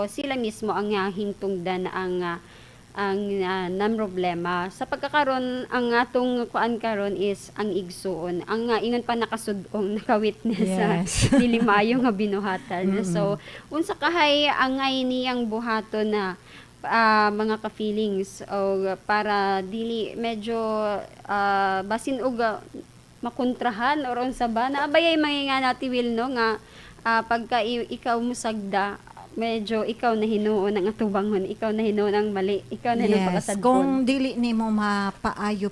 Sila mismo ang hintungdan ang namroblema. Sa pagkakaron, ang atong kuan karon is ang igsuon. Ang ingon pa nakasud-ong naka-witness sa dili maayo nga binuhatan. So, unsa kahay angay niyang buhaton na mga ka-feelings o para dili medyo basin og makontrahan or unsa ba na abayay mga nga nati Will, no, nga pagka ikaw musagda, medyo ikaw na hinuon ang atubangon, ikaw na hinuon ang mali, ikaw na hinuon pakasadpon. Kung dili nimo mapaayo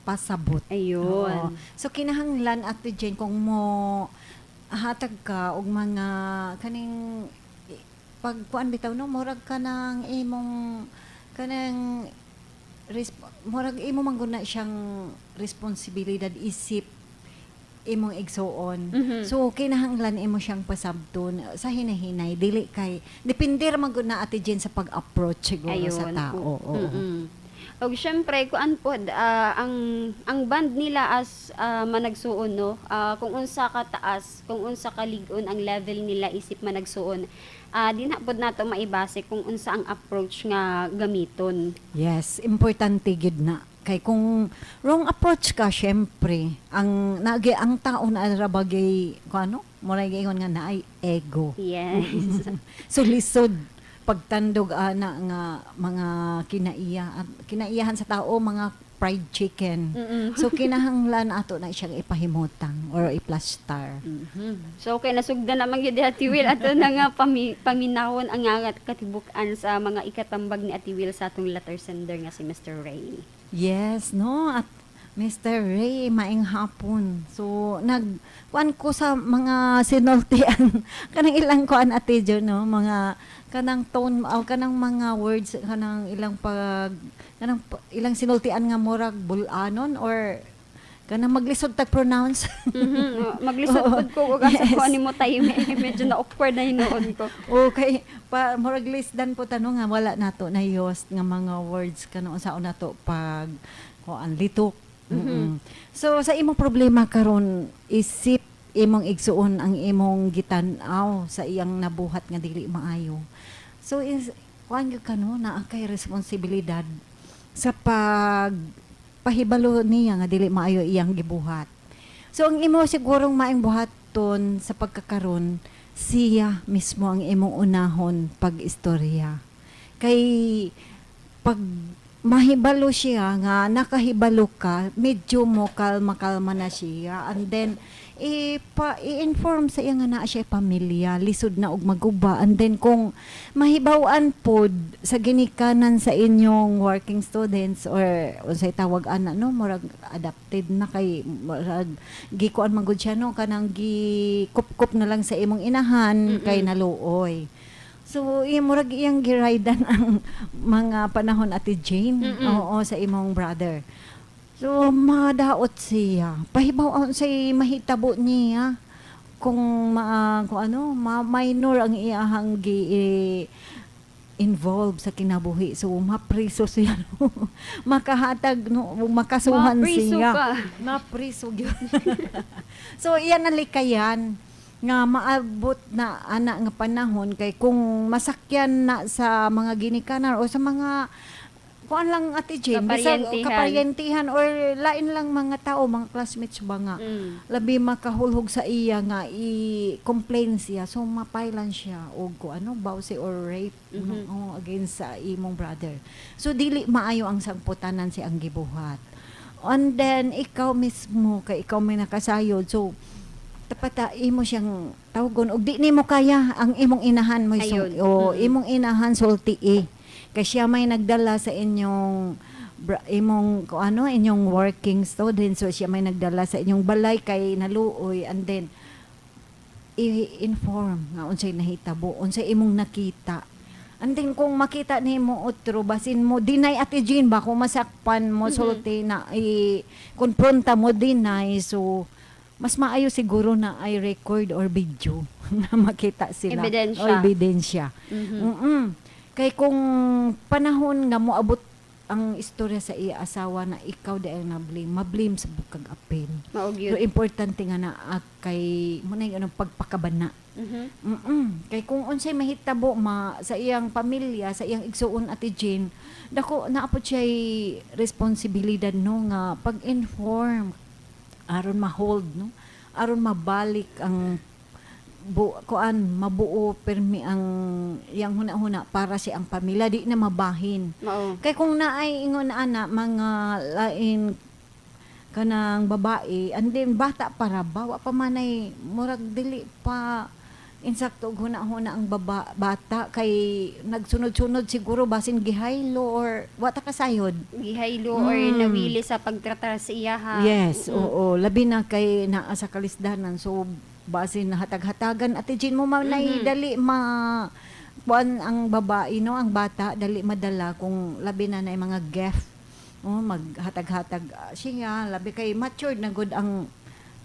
pasabot. Ayun. Oo. So kinahanglan, Ate Jane, kung mo hatag ka og mga kaning pag kuan bitaw, no, murag ka ng imong kanang murag imo man gud na siyang responsibilidad isip imong igsuon. So kinahanglan imo siyang pasabton sa hinahinay, dili kay depende ra man gud na, Ate Jane, sa pag-approach siguro sa tao. Oo. Og syempre kuan pod ang band nila as managsuon, no, kung unsa ka taas, kung unsa ka lig-on ang level nila isip managsuon, dinha pod nato maibase kung unsa ang approach nga gamiton. Yes, importante gyud na. Kay kung wrong approach ka, syempre, ang nagi ang tao na ra bagay kung ano, muray giingon nga naay ego. So lisod pagtandog ana nga mga kinaiya at kinaiyahan sa tao, mga fried chicken. So kinahanglan ato na siyang ipahimutang or i-plaster. So okay, nasugdan naman gyud Ate Will, ato na nga paminawon ang nga katibuk-an sa mga ikatambag ni Ate Will sa atong letter sender nga si Mr. Ray. Yes, no? At Mr. Ray, maing hapon. So, nag kuan ko sa mga sinultian kanang ilang kuan, Ate Jo, no, mga kanang tone o kanang mga words, kanang ilang pag kanang ilang sinultian nga murag bulanon or kanang maglisod tag pronounce. Maglisod pud ko ug asa ko ani mo tayo, medyo na awkward na hinuon ko. Okay, pa murag lisdan po tanong nga wala nato na use nga mga words kanang unsaon nato pag kuan litok. So sa imong problema karon isip imong igsuon ang imong gitan-aw sa iyang nabuhat nga dili maayo. So is kuan gyud ka, no, naa kay responsibilidad sa pag pahibalo niya nga dili maayo iyang gibuhat. So ang imo sigurong maing buhaton sa pagkakaron, siya mismo ang imong unahon pag istorya. Kay pag mahibalo siya nga nakahibalo ka, medyo mo kalma-kalma na siya. And then ipa i-inform sa iya nga naa siya pamilya, lisod na og maguba. And then kung mahibaw-an pod sa ginikanan sa inyong working students or unsay tawag ana, no, murag adopted na kay murag gikuan man gud siya, no, kanang gikup-kup na lang sa imong inahan kay naluoy. So, iya murag iyang giraydan ang mga panahon, Ate Jane. Oo, sa imong brother. So, madaot siya. Pahibaw say mahitabo niya kung ma, kung ano, ma minor ang iyahang gi eh, involved sa kinabuhi. So, mapriso siya. No? Makahatag, no, makasuhan Mapriso siya. ka. Mapriso gyud. So, iyan ang likayan nga maabot na ana nga panahon kay kung masakyan na sa mga ginikanan o sa mga kuan lang, Ate Jane, bisag Kaparyentihan. Kaparyentihan or lain lang mga tao, mga classmates ba nga labi makahulhog sa iya nga i-complain siya, so mapailan siya og ko ano bawsi or rape, no, oh, against sa imong brother. So dili maayo ang sangputanan si ang gibuhat. And then ikaw mismo kay ikaw may nakasayod, so dapat imo siyang tawgon og di nimo kaya, ang imong inahan mo Ayun. O imong inahan sulti eh kay siya may nagdala sa inyong imong kung ano inyong working student, so siya may nagdala sa inyong balay kay naluoy. And then i-inform nga unsay nahitabo, unsay imong nakita. And then kung makita nimo otro, basin mo deny, Ate Jean ba, kung masakpan mo sulti na i-konfronta mo deny, so mas maayo siguro na ay record or video na makita sila. Ebidensya. O ebidensya. Kay kung panahon nga moabot ang istorya sa iya asawa na ikaw di ang na-blame, ma-blame sa bukag apil. Mao Pero gyud. Importante nga na kay mo na yung anong pagpakabana. Kay kung unsay mahitabo ma sa iyang pamilya, sa iyang igsuon, Ate Jane, dako naa pod siya responsibilidad, no, nga pag-inform aron ma-hold, no, aron mabalik ang kuan, mabuo permi ang iyang huna-huna para sa ang pamilya di na mabahin. Mao. Kay kung naay ingon ana mga lain kanang babae and then bata para ba, wa pa manay murag dili pa insakto og huna-huna ang bata kay nagsunod-sunod siguro, basin gihaylo or wa ta kasayod. Gihaylo or nawili sa pagtratar sa iya ha. Yes, oo. Labi na kay naa sa kalisdanan. So, basin nahatag-hatagan. Ate Jean mo man mm dali ma kuan ang babae, no, ang bata dali madala kung labi na na mga gift. Oh, maghatag-hatag siya, labi kay matured na gud ang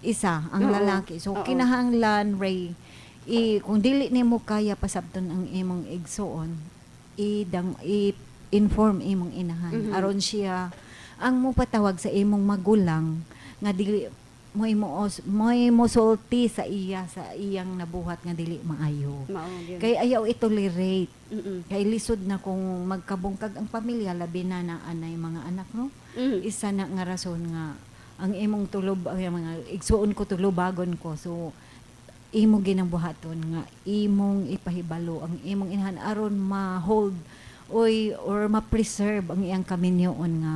isa, ang lalaki. So kinahanglan, Ray, kung dili nimo kaya pasabton ang imong igsuon, idang i-inform imong inahan aron siya ang mopatawag sa imong magulang nga dili mo mosulti sa iya sa iyang nabuhat nga dili maayo. Mao gyud. Kay ayaw i-tolerate. Kay lisod na kung magkabungkag ang pamilya, labi na na anay mga anak, no. Isa na nga rason nga ang imong tulob, ang mga igsuon ko, tulubagon ko. So imo ginang buhaton nga imong ipahibalo ang imong inahan aron ma-hold oy or ma-preserve ang iyang kaminyoon nga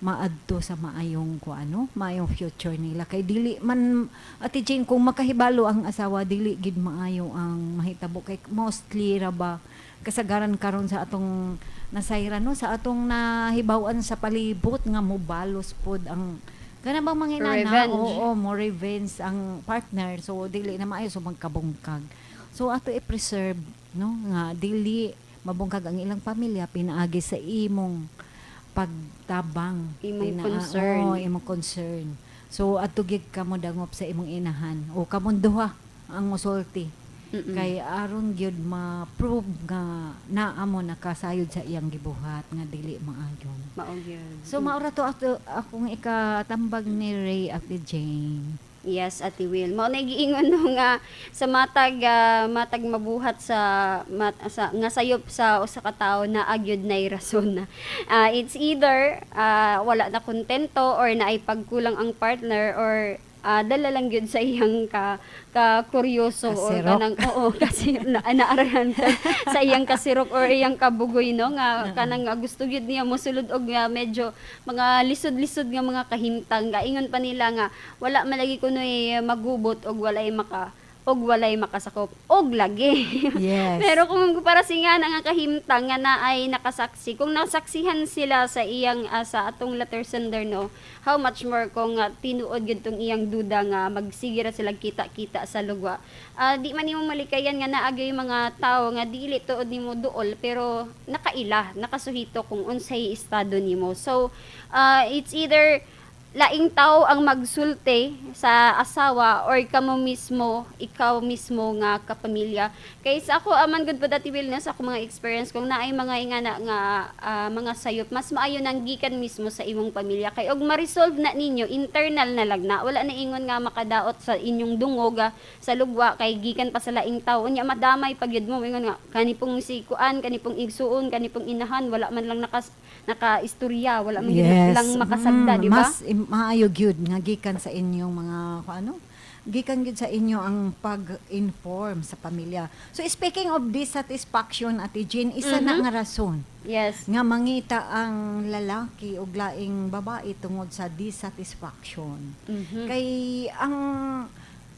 maadto sa maayong ko ano, maayong future nila. Kay dili man, Ate Jane, kung makahibalo ang asawa, dili gid maayo ang mahitabo kay mostly ra ba kasagaran karon sa atong nasayran, no, sa atong nahibaw-an sa palibot nga mobalos pod ang kana bang mga inana. Revenge. Oo, mo revenge ang partner, so dili na maayo, so magkabungkag. So ato i-preserve, no, nga dili mabungkag ang ilang pamilya pinaagi sa imong pagtabang. Imong concern. Oo, imong concern. So adto gyud ka mo dangop sa imong inahan o kamong duha ang mosulti kay aron gyud ma-prove nga naa mo nakasayod sa iyang gibuhat nga dili maayo. Mao gyud. So maura to ato akong ikatambag ni Ray, Ate Jane. Yes, Ate Will. Mao na giingon, no, nga sa matag matag mabuhat sa, sa nga sayop sa usa ka tawo na agyud nay rason na. It's either wala na kontento or naay pagkulang ang partner or dala lang gyud sa iyang ka ka kuryoso or Kasirok. Kanang, oo, kasi na, naarahan sa iyang kasirok or iyang kabugoy, no, nga kanang nga gusto gyud niya mosulod og nga medyo mga lisod-lisod nga mga kahimtang. Nga ingon pa nila nga wala malagi kunoy magubot og walay makasakop og lagi. Pero kung para singa nga kahimtang nga na ay nakasaksi, kung nasaksihan sila sa iyang sa atong letter sender, no, how much more kung tinuod gyud tong iyang duda nga magsige ra sila kita-kita sa lugwa. Di man nimo malikayan nga naagay mga tawo nga dili tuod nimo duol pero nakaila, nakasuhito kung unsay estado nimo. So it's either laing tao ang magsulte sa asawa or kamo mismo, ikaw mismo nga kapamilya. Kay sa ako aman gud pa dati, Will, na sa akong mga experience, kung naay mga ingana nga mga sayop, mas maayo nang gikan mismo sa imong pamilya kay og ma-resolve na ninyo internal na lang na wala na ingon nga makadaot sa inyong dungog sa lugwa kay gikan pa sa laing tao, unya madamay pag yun mo ingon nga kani pong si kuan, kani pong igsuon, kani pong inahan, wala man lang naka istorya, wala man gyud lang makasagda, di ba? Mas maayo gyud nga gikan sa inyong mga kung ano, gikan gyud sa inyo ang pag-inform sa pamilya. So speaking of dissatisfaction, Ate Jean, isa na nga rason nga mangita ang lalaki og laing babae tungod sa dissatisfaction. Kay ang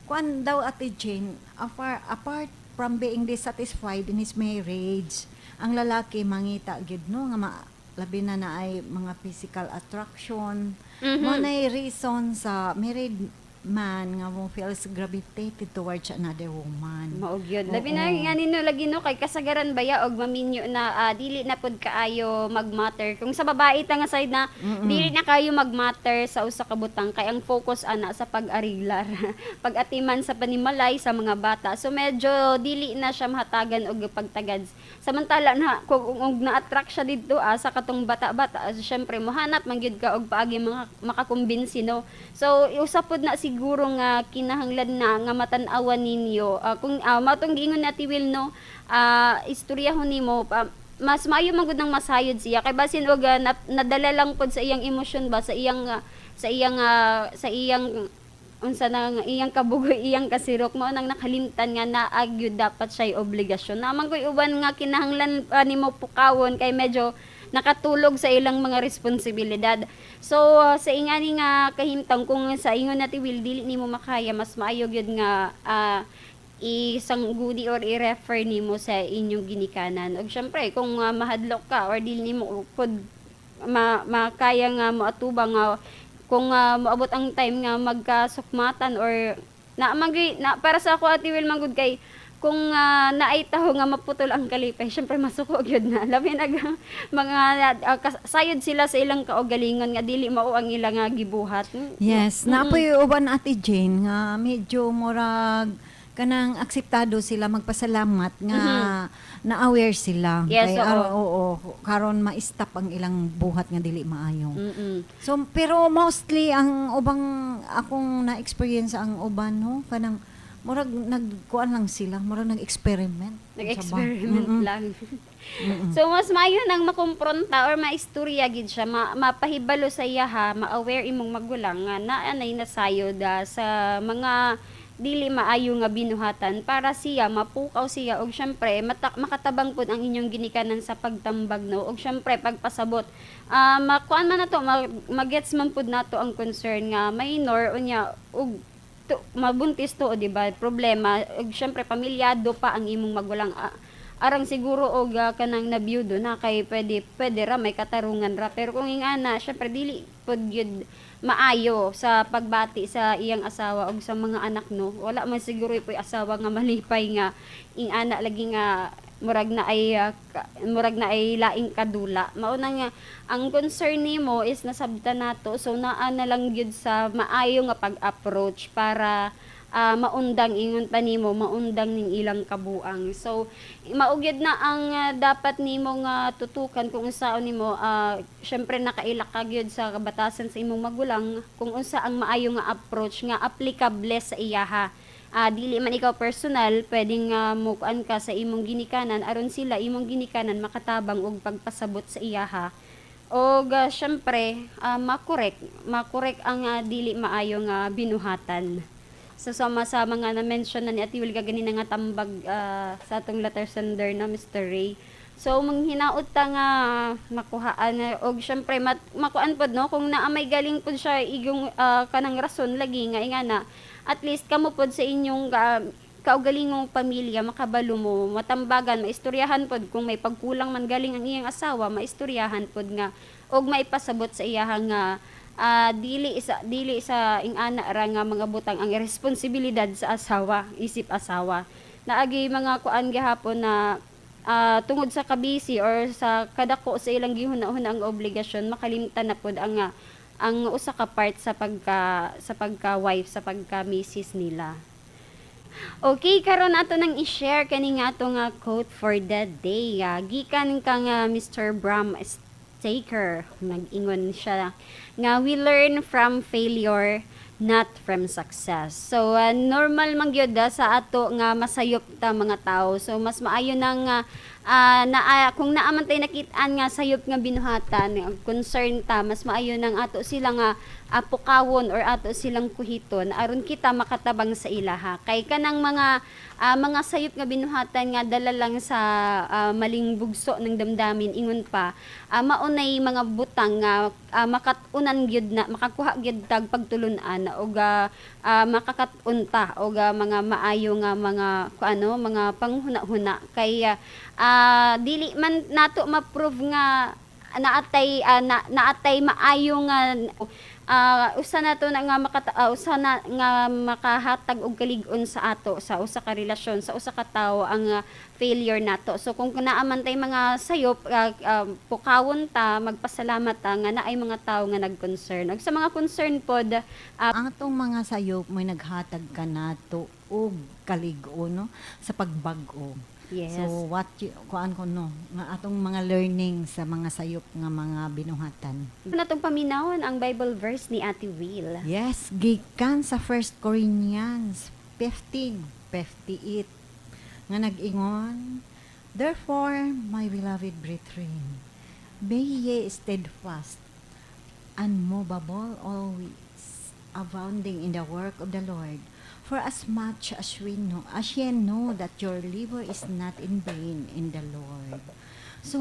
kuan daw, Ate Jane, apart from being dissatisfied in his marriage, ang lalaki mangita gid, no, nga labi na na ay mga physical attraction. Mo nay reason sa married man nga mo feels gravitated towards another woman. Mao gyud. Labi na nga nino lagi, no, kay kasagaran baya og maminyo na, dili na pud kaayo mag-matter. Kung sa babae ta nga side na, dili na kayo mag-matter sa usa ka butang kay ang focus ana sa pag-ariglar, pag-atiman sa panimalay sa mga bata. So medyo dili na siya mahatagan og pagtagad. Samantala na kung og na-attract siya didto sa katong bata-bata, syempre mohanap man gyud ka og paagi mga makakumbinsi, no. So usa pod na siguro nga kinahanglan na nga matan-awan ninyo. Kung matong giingon na Will, no, istoryahon nimo pa, mas maayo man gud nang masayod siya kay basin og nadala lang pod sa iyang emosyon ba, sa iyang unsa na nga iyang kabugoy, iyang kasirok, mao nang nakalimtan nga naa gyud dapat siya obligasyon. Naman koy uban nga kinahanglan pa nimo pukawon kay medyo nakatulog sa ilang mga responsibilidad. So sa ingani nga kahimtang, kung sa ingon na Will dili nimo makaya, mas maayo gyud nga isangguni or i-refer nimo sa inyong ginikanan. Og syempre kung mahadlok ka or dili nimo pud makaya nga moatubang nga kung moabot ang time nga magkasukmatan or na magi na, para sa ako, Ate Will, manggod kay kung naay taho nga maputol ang kalipay, syempre masuko gyud na, labi nag mga sayod sila sa ilang kaugalingon nga dili mao ang ilang nga gibuhat. Yes, napoy uban, Ate Jane, nga medyo murag kanang akseptado sila, magpasalamat nga na-aware sila. Kay, oo, karon ma-stop ang ilang buhat nga dili maayo. So pero mostly ang ubang akong na-experience, ang uban, no, kanang murag nagkuan lang sila, murag nag-experiment. Nag-experiment lang. So mas maayo nang makumpronta or maistorya gid siya, mapahibalo sa iya ha, ma-aware imong magulang nga naa nay nasayod sa mga dili maayo nga binuhatan para siya mapukaw siya og syempre makatabang pud ang inyong ginikanan sa pagtambag, no, og syempre pagpasabot. Makuan man nato, magets man pud nato ang concern nga minor unya og to, mabuntis to, di ba? Problema ug syempre pamilyado pa ang imong magulang. Arang siguro og kanang nabiyudo na kay pwede pwede ra, may katarungan ra, pero kung ingana syempre dili pud gyud maayo sa pagbati sa iyang asawa ug sa mga anak, no. Wala man siguro ipoy asawa nga malipay nga ingana lagi nga murag na ay laing kadula. Mao na nga ang concern nimo is nasabtan nato, so naa na lang gyud sa maayo nga pag-approach para maundang, ingon pa nimo, maundang ning ilang kabuang. So mao gyud na ang dapat nimo nga tutukan kung unsaon nimo, syempre nakaila ka gyud sa kabatasan sa imong magulang kung unsa ang maayo nga approach nga applicable sa iyaha. Dili man ikaw personal, pwedeng mukuan ka sa imong ginikanan aron sila, imong ginikanan, makatabang og pagpasabot sa iyaha og syempre makorek ang dili maayo nga binuhatan. So sama sa mga na-mention na ni Ate Will kaganina nga tambag sa atong letter sender na Mr. Ray. So manghinaot ta nga makuhaan na og syempre makuan pod, no, kung naa may galing pod siya igong kanang rason lagi nga ingana, at least kamo pod sa inyong kaugalingong pamilya makabalo mo, matambagan, maistoryahan pod kung may pagkulang man galing ang iyang asawa, maistoryahan pod nga og maipasabot sa iyaha nga dili sa ingana ra nga mga butang ang responsibilidad sa asawa isip asawa. Naagi mga kuan gihapon na tungod sa kabisi or sa kadako sa ilang gihuna-huna ang obligasyon, makalimtan na pod ang usa ka part sa pagka wife, sa pagka misis nila. Okay, karon ato nang i-share kani nga ato nga quote for the day. Gikan kang Mr. Bram Stoker. Nag-ingon siya nga we learn from failure, not from success. So normal man gyud sa ato nga masayop ta mga tao. So mas maayo nang na kung naa man tay nakit-an nga sayop nga binuhatan, concern ta, mas maayo nang ato sila nga pukawon or ato silang kuhiton aron kita makatabang sa ilaha. Kay kanang mga sayop nga binuhatan nga dala lang sa maling bugso ng damdamin, ingon pa, maunay mga butang nga makat-unan gyud na makakuha gyud tag pagtulun-an og makakat-un ta og mga maayo nga mga kuano, mga panghuna-huna, kay dili man nato ma-prove nga naatay maayo nga Usa na to na nga usa na nga makahatag og kalig-on sa ato sa usa ka relasyon, sa usa ka tawo, ang failure nato. So kung naa man tay mga sayop, pukawon ta, magpasalamat ta nga naay mga tawo nga nag-concern. Ug sa mga concern pod, Ang atong mga sayop may naghatag kanato og kalig-on, no, sa pagbag-o. So what you, kuan ko, no, nga atong mga learning sa mga sayop nga mga binuhatan. Natong paminawon ang Bible verse ni Ate Will. Yes, gikan sa 1 Corinthians 15:58 nga nag-ingon, "Therefore, my beloved brethren, be ye steadfast, unmovable always, abounding in the work of the Lord, for as much as we know, as ye know that your labor is not in vain in the Lord." So,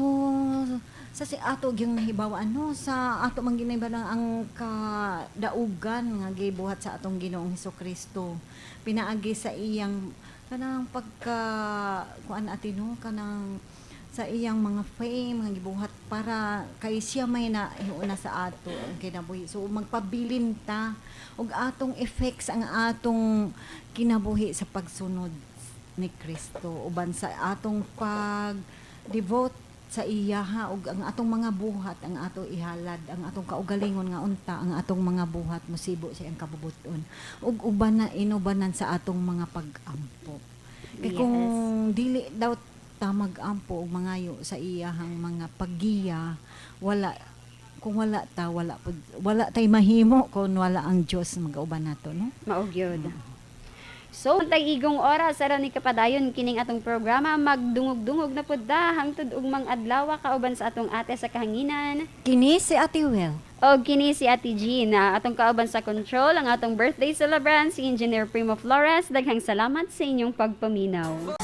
sa si ato gyung nahibaw-an, no, sa ato man ginahibaw ang kadaugan nga gibuhat sa atong Ginoong Kristo pinaagi sa iyang kanang pagka kuan ati, no, kanang sa iyang mga fame nga gibuhat para kay siya may na hiuna sa ato ang kinabuhi. So magpabilin ta og atong effects ang atong kinabuhi sa pagsunod ni Kristo uban sa atong pag devote sa iyaha ug ang atong mga buhat, ang ato ihalad ang atong kaugalingon nga unta ang atong mga buhat musibo sa iyang kabubut-on ug uban na inubanan sa atong mga pag-ampo, kay kung dili daw ta mag-ampo ug mangayo sa iyahang mga paggiya, wala, kung wala ta, wala pud, wala tay mahimo kung wala ang Dios magauban nato, no? Mao gyud. So, tay igong oras aron ni kapadayon kining atong programa, magdungog-dungog na pud ta hangtod ugmang adlaw kauban sa atong ate sa kahanginan. Kini si Ate Will. Og kini si Ate Gina, atong kauban sa control ang atong birthday celebrant, si Engineer Primo Flores. Daghang salamat sa inyong pagpaminaw.